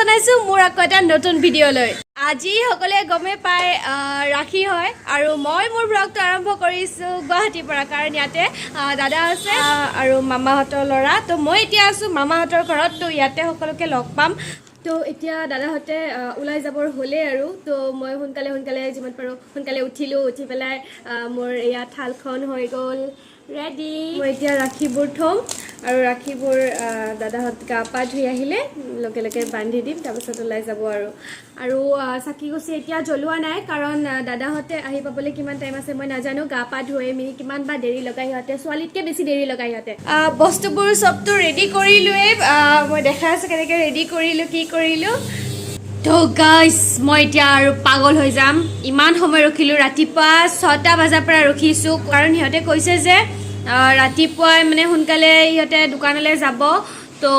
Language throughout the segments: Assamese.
জনাইছোঁ মোৰ আকৌ এটা নতুন ভিডিঅ'লৈ। আজি সকলোৱে গমেই পায় ৰাখী হয় আৰু মই মোৰ ব্লগটো আৰম্ভ কৰিছোঁ গুৱাহাটীৰ পৰা, কাৰণ ইয়াতে দাদা আছে আৰু মামাহঁতৰ ল'ৰা। তো মই এতিয়া আছোঁ মামাহঁতৰ ঘৰত, তো ইয়াতে সকলোকে লগ পাম। তো এতিয়া দাদাহঁতে ওলাই যাবৰ হ'লেই আৰু তো মই সোনকালে সোনকালে যিমান পাৰোঁ সোনকালে উঠিলোঁ। উঠি পেলাই মোৰ এয়া থালখন হৈ গ'ল ৰেডি। মই এতিয়া ৰাখীবোৰ থ'ম আৰু ৰাখীবোৰ দাদাহঁত গা পা ধুই আহিলে লগে লগে বান্ধি দিম, তাৰপিছত ওলাই যাব। আৰু আৰু চাকি গছি এতিয়া জ্বলোৱা নাই, কাৰণ দাদাহঁতে আহি পাবলৈ কিমান টাইম আছে মই নাজানো। গা পা ধুই মেলি কিমান বা দেৰি লগাই সিহঁতে, ছোৱালীতকৈ বেছি দেৰি লগাই সিহঁতে। বস্তুবোৰ চবটো ৰেডি কৰিলোৱেই, মই দেখাই আছোঁ কেনেকৈ ৰেডি কৰিলোঁ, কি কৰিলোঁ। তো গাইছ, মই এতিয়া আৰু পাগল হৈ যাম। ইমান সময় ৰখিলোঁ, ৰাতিপুৱা 6টা বজাৰ পৰা ৰখিছোঁ, কাৰণ সিহঁতে কৈছে যে ৰাতিপুৱাই মানে সোনকালে সিহঁতে দোকানলৈ যাব, তো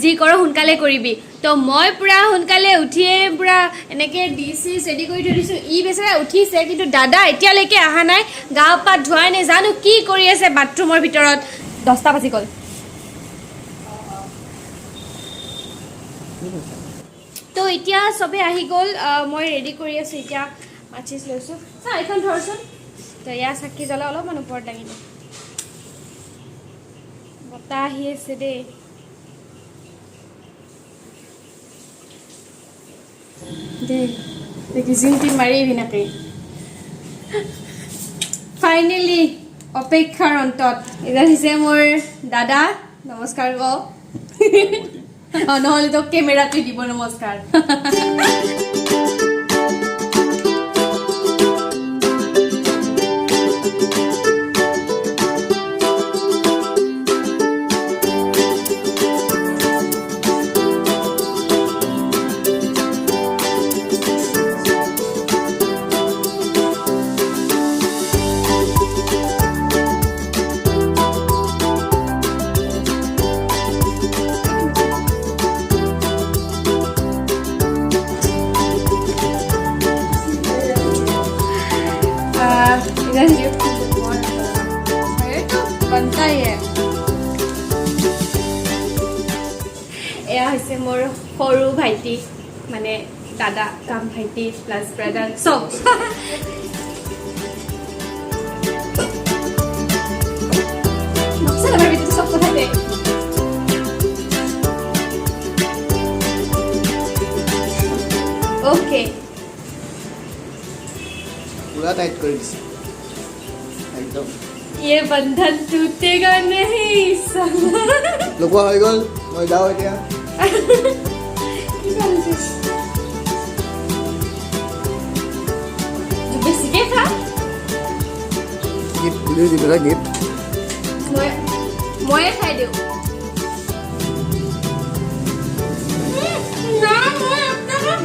যি কৰ সোনকালে কৰিবি। তো মই পূৰা সোনকালে উঠিয়ে পূৰা এনেকৈ ডিছ চিছ ৰেডি কৰি থৈ দিছোঁ। ই বেচেৰা উঠিছে, কিন্তু দাদা এতিয়ালৈকে অহা নাই, গা পা ধোৱাই নাই, জানো কি কৰি আছে বাথৰুমৰ ভিতৰত। 10টা বাজি গ'ল। তো এতিয়া চবেই আহি গ'ল, মই ৰেডি কৰি আছোঁ। এতিয়া মাচিছ লৈছোঁ। চা, এইখন ধৰচোন। তো এয়া চাকি জ্বলা অলপমান ওপৰত দাঙি দে। বতাহ আহি আছে দেই। দেই দেখি জিমটি মাৰি নাকি। ফাইনেলি অপেক্ষাৰ অন্তত এজন হৈছে মোৰ দাদা। নমস্কাৰ কওঁ, নহ'লে তোক কেমেৰাটো দিব। নমস্কাৰ। इधर ये तो बनता ही है। এয়া হৈছে মোৰ সৰু ভাইটি, মানে দাদা কাম ভাইটি প্লাছ ব্ৰাদাৰ চব। চব কথাতে অ'কে। পুৰা টাইট কৰি দিছে একদম। ये बंधन टूटेगा नहीं साला। লগোৱা হৈ গ'ল, মই যাওঁ এতিয়া। কি ভাবিছিস? বেছিকে খা। গিফ্ট বুলি দি পেলাই গিফ্ট। মই ময়ে খাই দিওঁ। না, মই আপনাক।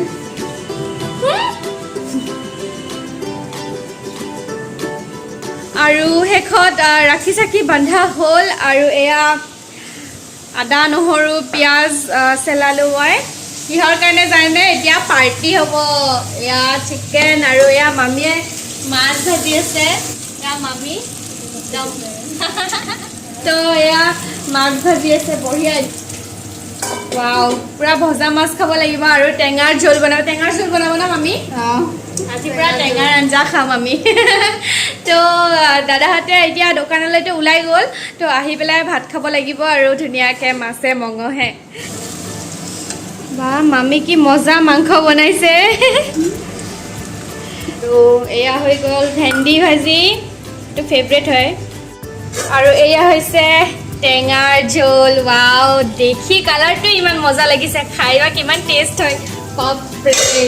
আৰু শেষত ৰাখী চাখী বন্ধা হ'ল আৰু এয়া আদা নহৰু পিঁয়াজ চেলালো মই। কিহৰ কাৰণে জানেনে? এতিয়া পাৰ্টি হ'ব। এয়া চিকেন আৰু এয়া মামীয়ে মাছ ভাজি আছে। এয়া মামী একদম। তো এয়া মাছ ভাজি আছে, বঢ়িয়া। ৱাও, পুৰা ভজা মাছ খাব লাগিব আৰু টেঙাৰ জোল বনাব। টেঙাৰ জোল বনাব ন মামী? আজি পুৰা টেঙাৰ আঞ্জা খাম আমি। তো দাদাহঁতে এতিয়া দোকানলৈতো ওলাই গ'ল, তো আহি পেলাই ভাত খাব লাগিব আৰু ধুনীয়াকৈ মাছে মঙহে। বা মামী কি মজা মাংস বনাইছে। তো এয়া হৈ গ'ল ভেন্দি ভাজি, এইটো ফেভৰেট হয়। আৰু এয়া হৈছে টেঙাৰ জোল। ৱাও, দেখি কালাৰটো ইমান মজা লাগিছে, খাই বা কিমান টেষ্ট হয়, বাপৰে।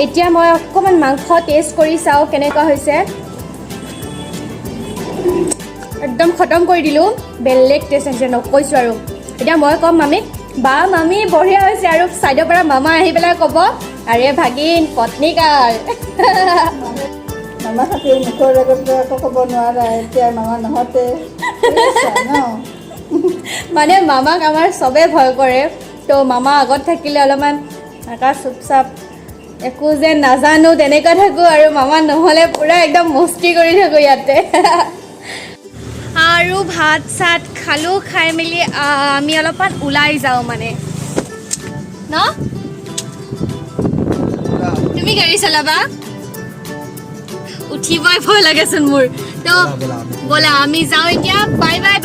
এতিয়া মই অকণমান মাংস টেষ্ট কৰি চাওঁ কেনেকুৱা হৈছে। একদম খতম কৰি দিলোঁ, বেলেগ টেষ্ট আহিছে, নকৈছোঁ আৰু। এতিয়া মই ক'ম মামীক, বা মামী বঢ়িয়া হৈছে। আৰু ছাইডৰ পৰা মামা আহি পেলাই ক'ব, আৰে ভাগিন পত্নীকাৰ। মামা থাকি মুখৰ আগত একো ক'ব নোৱাৰা, এতিয়া মামা নহতে ন। মানে মামাক আমাৰ চবে ভয় কৰে, তো মামা আগত থাকিলে অলপমান আকা চুপচাপ একো যে নাজানো তেনেকুৱা থাকোঁ, আৰু মামা নহ'লে পূৰা একদম মস্তি কৰি থাকোঁ ইয়াতে। আৰু ভাত চাত খালোঁ, খাই মেলি আমি অলপমান ওলাই যাওঁ মানে। ন? তুমি গাড়ী চলাবা? উঠিবই ভয় লাগেচোন মোৰ। তো ব'লা, আমি যাওঁ এতিয়া। Bye bye.